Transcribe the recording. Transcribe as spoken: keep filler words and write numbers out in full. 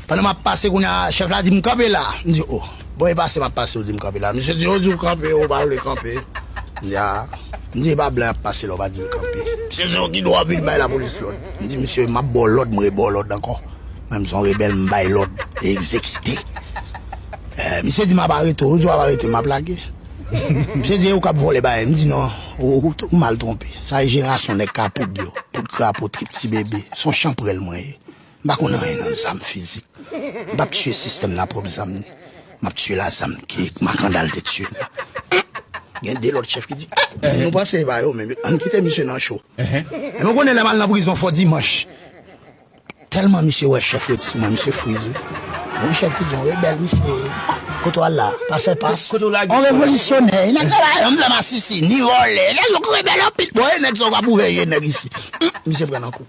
Pandan m ap pase kounye a, chèf la di m kanpe la. M di, o. Bon, e pase m ap pase, ou di m kanpe la. Misye di, yo di w kanpe, ou pa vle kanpe. M di, a. M di, e pa blan y ap pase la, ou pa di l kanpe. Misye di, yo ki dwa w vin bay lapolis lòd. M di, misye, m ap ba w lòd, m re ba w lòd ankò. Mwen, m se yon rebèl, m bay lòd e egzekite. Eh, misye di m ap arete w, ou di w ap arete m, m ap lage. Misye di, e ou k ap vòlè bagay. M di, non, ou, ou, ou mal twonpe. Sa e jenerasyon nèg ka poud yo. Poud krapo, trip ti bebe. Se yon chanpwèl mwen ye. M pa konn anyen nan zam fizik. M p ap tiye sistèm nan pwòp zam ni. M ap tiye l a zam ke makandal te tiye l la. Gen de lòt chèf ki di, nou panse e pa yo menm, ann kite misye nan cho. E mwen konnen lè m al nan prizon fò dimanch. Tèlman misye wè chèf ret sou mwen, misye friz wi. Bon chèf ki di yon rebèl misye. Kote w al la? Pasè pas. Kote w lage? On revolisyonè. Nèg sa la, yon blan masisi, ni vòlè. Nèg yo rebèl anpil. Bon, e nèg sa w ap ouvè je nèg isi. Hum, misye pran nan kou.